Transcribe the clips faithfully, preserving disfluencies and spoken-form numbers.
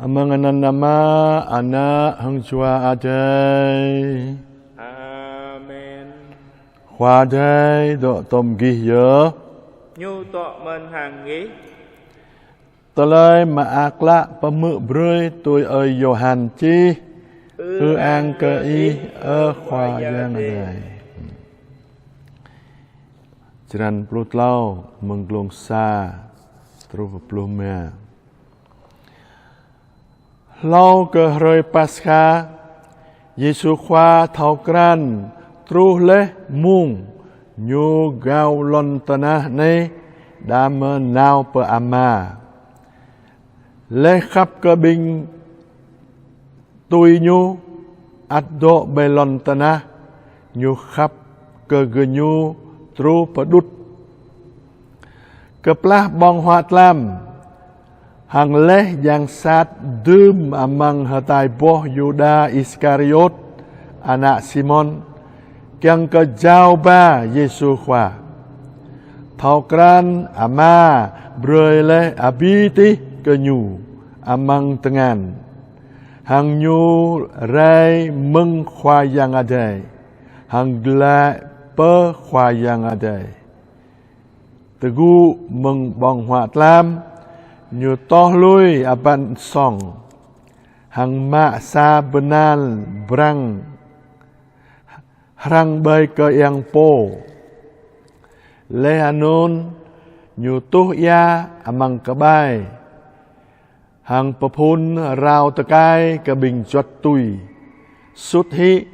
Amăng anăn Ama, Ană hăng Jua Adai. Amen. Khua Adai dŏ tŏm gih yơh. Ñu dŏ mơ̆n hăng ih. Tơlơi Mơak Klă pơhmư̆ brơi tui ơi Yôhan čih. Ư-ang kơ Ih, ơ Khua Yang Adai. Črăn pluh klâo, mơ̆ng glông sa truh pluh rơma. Hlâo kơ hrơi Paskha, Yêsu Khua thâo krăn truh laih mông Ñu gao lŏn tơnah anai đah mơ̆ nao pơ Ama. Laih khăp kơ ƀing tui Ñu ăt dŏ ƀơi lŏn tơnah, Ñu khăp kơ gơñu truh pơđŭt. Kơplah ƀơ̆ng huă tlam, hăng laih yang sat dưm amăng hơtai boh Yuđa Iskariôt, ană Simôn, kiăng kơ jao ba Yêsu Khua. Thâo krăn Ama brơi laih abih tih kơ Ñu amăng tơngan, hăng Ñu rai mơ̆ng Khua Yang Adai, hăng glaĭ pơ Khua Yang Adai. Tơgŭ mơ̆ng ƀơ̆ng huă tlam, Ñu tŏh lui abăn sŏng, hăng mă sa bơnal brăng hrăng ƀơi kơiăng pô. Laih anŭn Ñu tuh ia amăng kơƀai, hăng pơphŭn rao tơkai kơ ƀing juăt tui, sut hĭ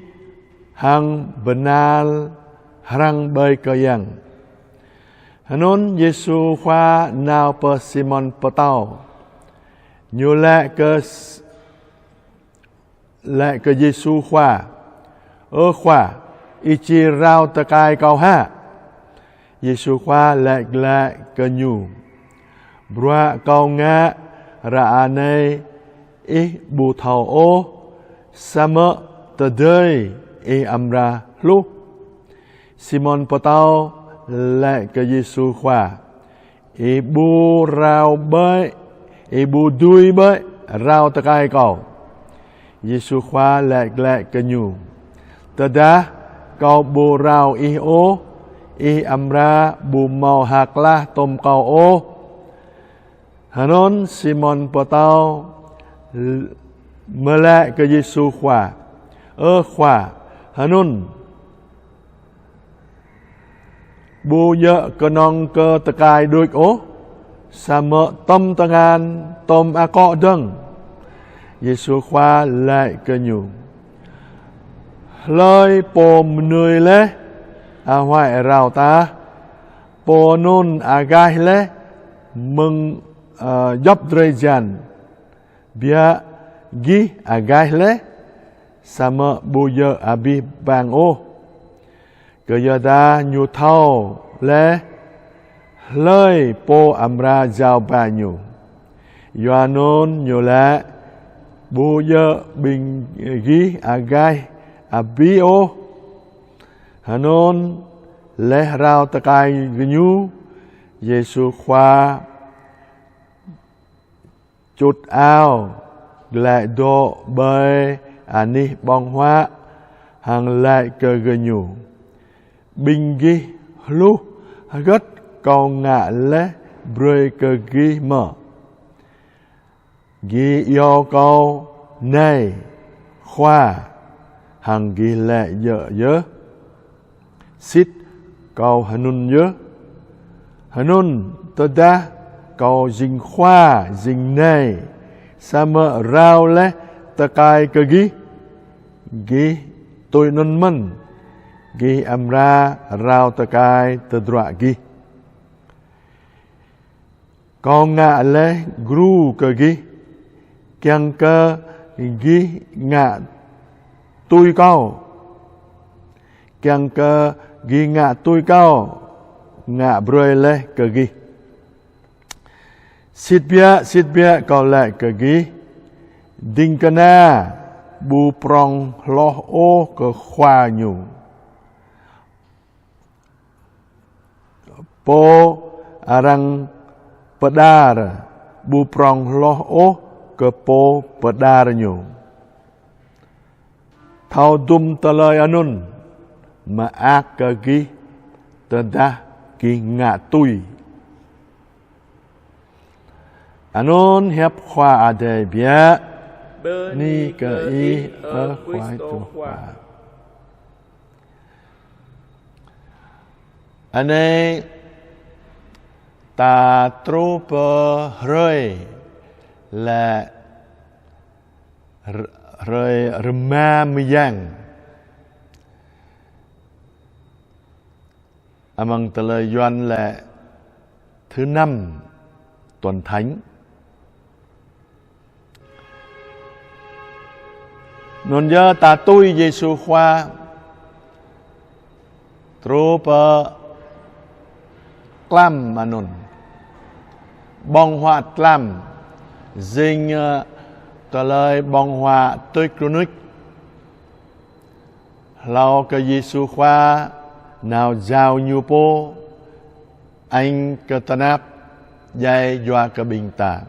hăng bơnal hrăng ƀơi kơiăng. Anŭn Yêsu Khua nao pơ Simôn Pơtâo. Ñu laĭ kơ s-, laĭ kơ Yêsu Khua: "Ơ Khua, Ih či rao tơkai kâo hă?" Yêsu Khua laĭ glaĭ kơ ñu: "Bruă Kâo ngă ră anai ih ƀu thâo ôh, samơ̆ tơdơi ih amra hluh." Simôn Pơtâo laĭ kơ Yêsu Khua: "Ih ƀu rao ƀơi, Ih ƀu dưi ƀơi rao tơkai Kâo." Yêsu Khua laĭ glaĭ kơ ñu: "Tơdah Kâo ƀu rao ih ôh, ih amra ƀu hmâo ha klah tŏm Kâo ôh." Anŭn Simôn Pơtâo l-, mơ̆ laĭ kơ Yêsu Khua: "Ơ Khua, anŭn ƀu djơ̆ kơnơ̆ng kơ tơkai đôč ôh, samơ̆ tŏm tơngan tŏm akŏ dơ̆ng." Yêsu Khua laĭ kơ ñu: "Hlơi pô mơnuih laih, ahuăi rao tah, pô anŭn agaih laih mơ̆ng, ơ, djŏp drơi jan. Biă gih agaih laih, samơ̆ ƀu djơ̆ abih bang ôh. Kơyuadah Ñu thâo laih hlơi pô amra jao ba Ñu. Yua anŭn Ñu laĭ: Ƀu djơ̆ ƀing gih agaih abih ôh." Anŭn laih rao tơkai gơñu, Yêsu Khua čut ao, glaĭ dŏ ƀơi anih ƀơ̆ng huă, hăng laĭ kơ gơñu: "Ƀing gih hluh hơgĕt Kâo ngă laih brơi kơ gih mơ̆? Gih iâu Kâo nai, Khua, hăng gih laĭ djơ̆ yơh. Sĭt Kâo hơnŭn yơh. Anŭn tơdah Kâo jing Khua jing nai, samơ̆ rao laih tơkai kơ gih, gih tui anŭn mơ̆n, gih amra rao tơkai tơdruă gih. Kâo ngă laih gru kơ gih, kiăng kơ gih ngă tui Kâo, kiăng kơ gih ngă tui Kâo ngă brơi laih kơ gih. Sĭt biă, sĭt biă Kâo laĭ kơ gih, ding kơna ƀu prŏng hloh ôh kơ khua ñu. Pô arăng pơđar ƀu prŏng hloh ôh kơ pô pơđar ñu. Thâo dŭm tơlơi anŭn, mơak kơ gih tơdah gih ngă tui. Anŭn hiăp Khua Adai biă. Bơni kơ Ih, ơ Khua Khua. Anai ta truh pơ hrơi lĕ, hrơi rơma mơyang. Amăng tơlơi Yuan lĕ thứ năm tuần thánh. Anŭn yơh ta tui Yêsu Khua truh pơ tlam anŭn. Ƀơ̆ng huă tlam, jing, ơ, tơlơi ƀơ̆ng huă tuč rơnuč. Hlâo kơ Yêsu Khua nao jao ñu pô, añ kơ tơnap, djai yua kơ ƀing ta.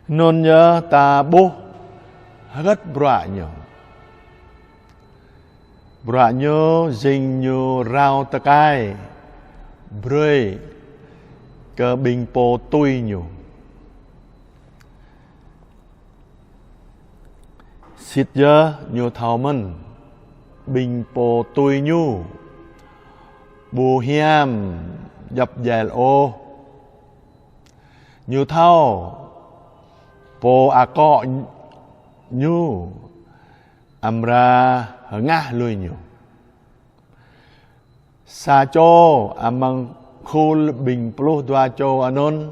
Anŭn yơh ta ƀuh hơget bruă ñu. Bruă ñu jing ñu rao tơkai brơi kơ ƀing pô tui ñu. Sĭt yơh ñu thâo mơ̆n, ƀing pô tui ñu ƀu hiam djŏp djel ôh. Ñu thâo pô akŏ ñu amra hơngah lui ñu. Sa čô amăng khul ƀing pluh dua čô anŭn,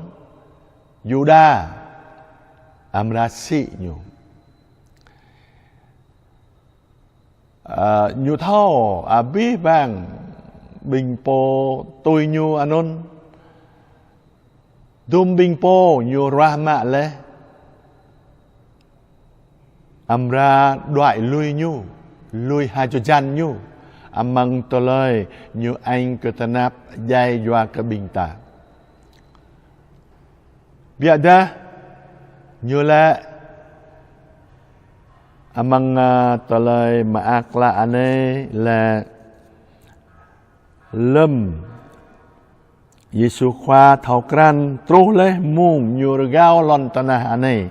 Yuđa, amra sĭ ñu. Ơ, ñu thâo abih bang ƀing pô tui ñu anŭn, dŭm ƀing pô ñu ruah mă laih, amra đuaĭ lui ñu, lui hơjăn ñu, amăng tơlơi ñu añ kơ tơnap djai yua kơ ƀing ta. Biă dah ñu lĕ amăng, ơ, tơlơi mơak klă anai lĕ lơ̆m Yêsu Khua thâo krăn truh laih mông ñu rơgao lŏn tơnah anai,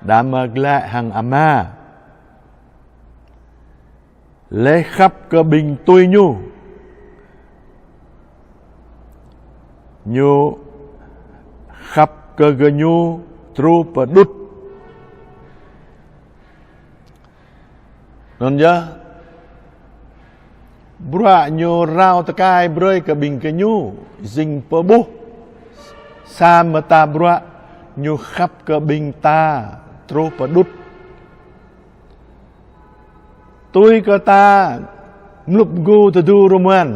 đah mơ̆ glaĭ hăng Ama. Laih khăp kơ ƀing tui ñu, ñu khăp kơ gơñu truh pơđŭt. Anŭn yơh, bruă ñu rao tơkai brơi kơ ƀing gơñu jing pơƀuh sa mơta bruă ñu khăp kơ ƀing ta truh pơđŭt. Tui kơ ta mlŭp gŭ tơdu rơmuăn,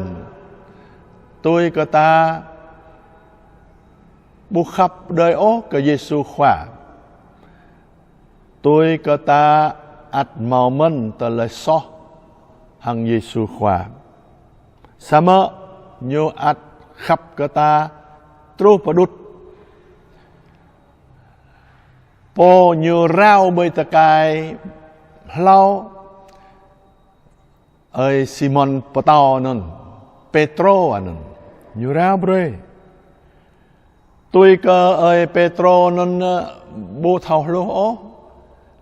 tui kơ ta ƀu khăp đơi ôh kơ Yêsu Khua. Tui kơ ta ăt hmâo mơ̆n tơlơi soh hăng Yêsu Khua. Samơ̆ ñu ăt khăp kơ ta truh pơđŭt. Pô ñu rao ƀơi tơkai hlâo, ơi Simôn Pơtâo anŭn, Pêtrô anŭn, ñu rao brơi. Tui kơ ơi Pêtrô anŭn, ơ, ƀu thâo hluh ôh,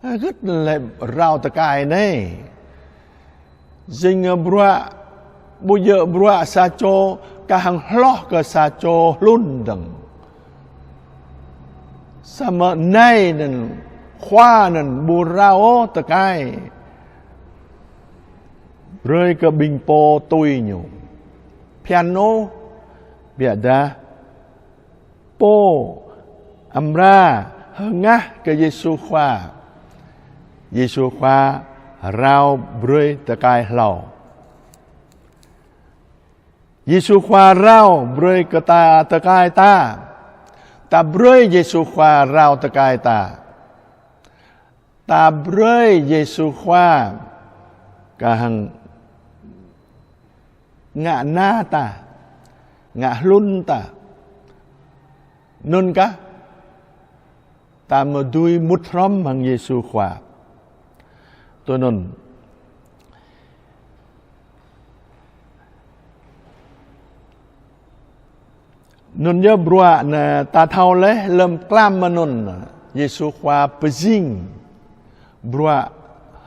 hơget lĕ rao tơkai anai. Jing, ơ, bruă, ƀu djơ̆ bruă sa čô kah hăng hloh kơ sa čô hlŭn dơ̆ng. Samơ̆ anai anŭn, Khua anŭn ƀu rao ôh tơkai brơi kơ ƀing pô tui ñu. Phiăn ôh, biă dah pô amra hơngah kơ Yêsu Khua, Yêsu Khua rao brơi tơkai hlâo. Yêsu Khua rao brơi kơ ta tơkai ta. Ta brơi Yêsu Khua rao tơkai ta. Ta brơi Yêsu Khua kah hăng ngă na ta, ngă hlŭn ta. Anŭn kah ta mơ̆ dưi mŭt hrŏm hăng Yêsu Khua. Tui anŭn. Anŭn yơh bruă anai ta thâo laih lơ̆m mlam mơ̆ng anŭn Yêsu Khua pơjing bruă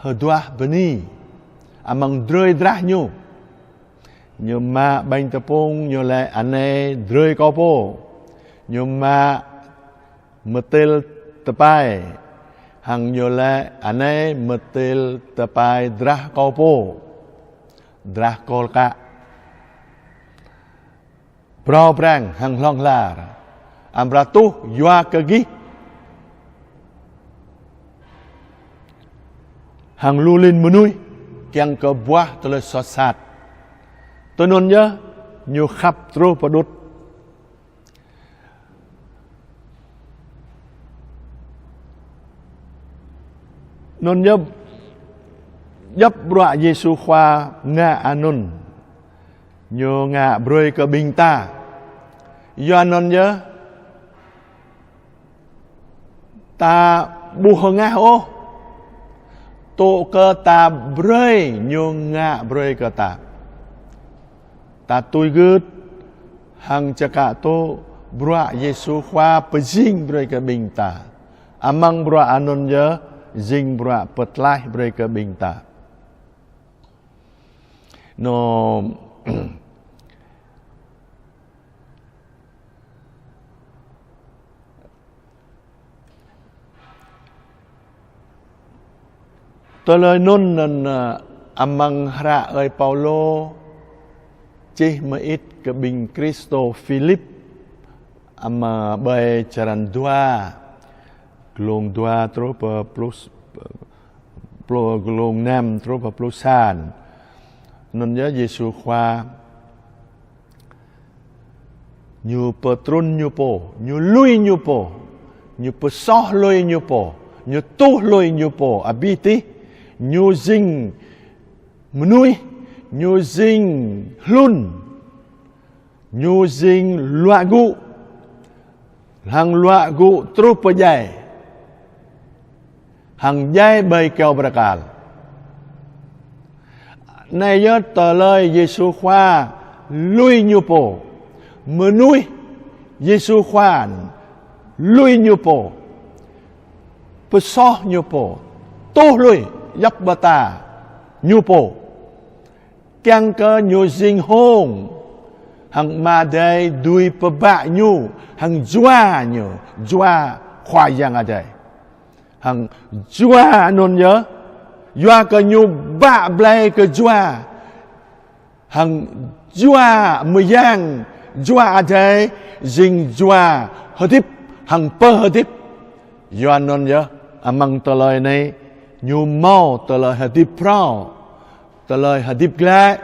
hơduah bơni amăng drơi drah ñu. Ñu mă ƀañ tơpŭng, ñu laĭ: Anai drơi kâo pô. Ñu mă mơtil tơpai, hăng ñu laĭ: Anai mơtil tơpai drah kâo pô, drah kâo kă. Phrâo phrăng hăng hlŏng lar, amra tuh yua kơ gih hăng lu lin mơnuih, kiăng kơ buah tơlơi soh sat. Tui anŭn yơh, ñu khăp truh pơđŭt. Anŭn yơh, djŏp bruă Yêsu Khua ngă anŭn, ñu ngă brơi kơ ƀing ta. Yua anŭn yơh, ta ƀu hơngah ôh, tŭ kơ ta brơi ñu ngă brơi kơ ta. Ta tui gưt hăng čơkă tŭ bruă Yêsu Khua pơjing brơi kơ ƀing ta. Amăng bruă anŭn yơh jing bruă pơtlaih brơi kơ ƀing ta. Anŭn, tơlơi anŭn anŭn, ơ, amăng hră ơi Paulô čih mơit kơ ƀing Kristô Philip, amăng ƀơi črăn dua, glông dua truh pơ pluh, pluh, glông năm truh pơ pluh sa. Anŭn yơh Yêsu Khua ñu pơtrŭn ñu pô, ñu lui ñu pô, ñu pơsoh lui ñu pô, ñu tuh lui ñu pô, abih tih ñu jing mơnuih, ñu jing hlŭn, ñu jing luă gŭ, hăng luă gŭ truh pơ djai, hăng djai ƀơi kơyâo bơrơkal. Anai yơh tơlơi Yêsu Khua lui ñu pô, mơnuih Yêsu Khua lui ñu pô, pơsoh ñu pô, tuh lui djŏp mơta ñu pô, kiăng kơ ñu jing hông, hăng Ama Adai dưi pơbă ñu, hăng jua ñu, jua Khua Yang Adai. Hăng jua anŭn yơh, yua kơ ñu bă blai kơ jua, hăng jua mơyang, jua Adai, jing jua hơdip hăng pơhơdip. Yua anŭn yơh, amăng tơlơi anai, ñu hmâo tơlơi hơdip phrâo, tơlơi hơdip glaĭ,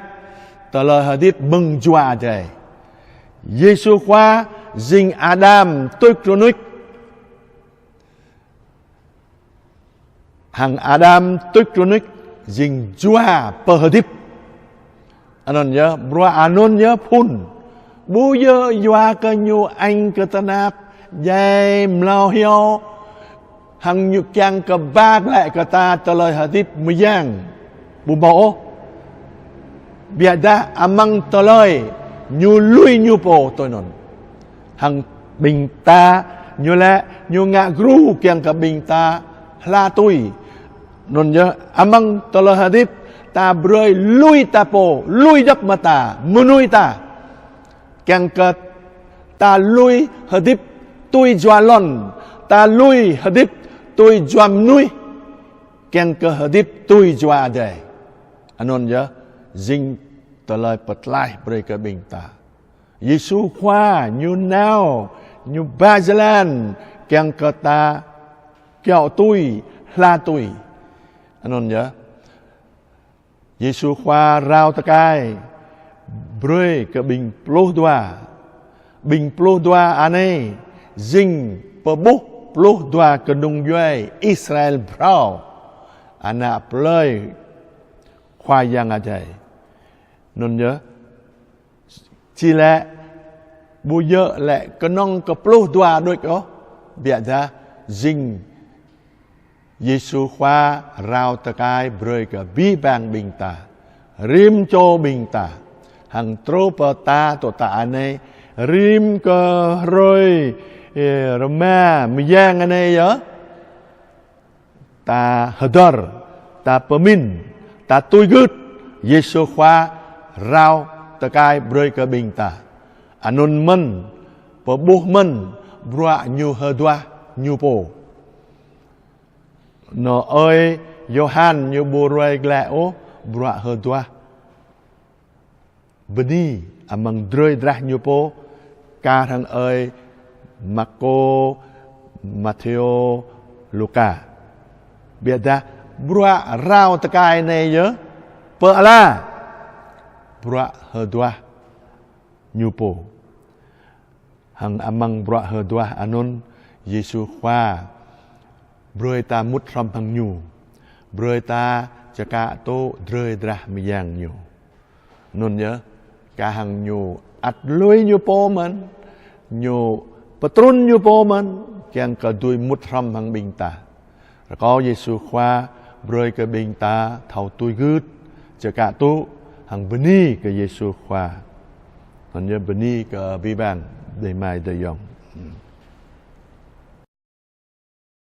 tơlơi hơdip mơ̆ng jua Adai. Yêsu Khua jing Adam tuč rơnuč, hăng Adam tuč rơnuč jing jua pơhơdip. Anŭn yơh, bruă anŭn yơh phŭn. Ƀu djơ̆ yua kơ ñu añ kơ tơnap, djai mlâo hyu, hăng ñu kiăng kơ ba glaĭ kơ ta tơlơi hơdip mơyang. Ƀu hmâo ôh. Biă dah amăng tơlơi ñu lui ñu pô tui anŭn. Hăng ƀing ta ñu laĭ ñu ngă gru kiăng kơ ƀing ta hla tui. Anŭn yơh amăng tơlơi hơdip ta brơi lui ta pô, lui djŏp mơta, mơnuih ta. Kiăng kơ ta lui hơdip tui jua lŏn, ta lui hơdip tui jua mơnuih, kiăng kơ hơdip tui jua Adai. Anŭn yơh, jing tơlơi pơtlaih brơi kơ ƀing ta. Yêsu Khua ñu nao, ñu ba jơlan, kiăng kơ ta kiaŏ tui, hla tui. Anŭn yơh. Yêsu Khua rao tơkai brơi kơ ƀing pluh dua. Ƀing pluh dua anai jing pơƀuh pluh dua kơnung djuai Israel phrâo, ană plơi Khua Yang Adai. Anŭn yơh, či laĭ ƀu djơ̆ laĭ kơnơ̆ng kơ pluh dua đôč ôh, biă dah jing Yêsu Khua rao tơkai brơi kơ abih bang ƀing ta, rĭm čô ƀing ta, hăng truh pơ ta tŏ ta anai, rĭm kơ hrơi, ơ, rơma mơyang anai yơh. Ta hơdơr, ta pơmĭn, ta tui gưt, Yêsu Khua rao tơkai brơi kơ ƀing ta. Anŭn mơ̆n, pơƀuh mơ̆n, bruă ñu hơduah ñu pô. Nŏ ơi Yôhan ñu ƀu ruai glaĭ ôh bruă hơduah bơni amăng drơi drah ñu pô, kar hăng ơi Markô, Matthêô, Luka. Biă dah bruă rao tơkai anai yơh pơala bruă hơduah ñu pô. Hăng amăng bruă hơduah anŭn, Yêsu Khua brơi ta mŭt hrŏm hăng ñu, brơi ta čơkă tŭ drơi drah mơyang ñu. Anŭn yơh, kar hăng ñu ăt lui ñu pô mơ̆n, ñu pơtrŭn ñu pô mơ̆n, kiăng kơ dưi mŭt hrŏm hăng ƀing ta. Rơkâo Yêsu Khua brơi kơ ƀing ta thâo tui gưt, čơkă tŭ, hăng bơni kơ Yêsu Khua. Anŭn yơh bơni kơ abih bang adơi amai adơi ayŏng.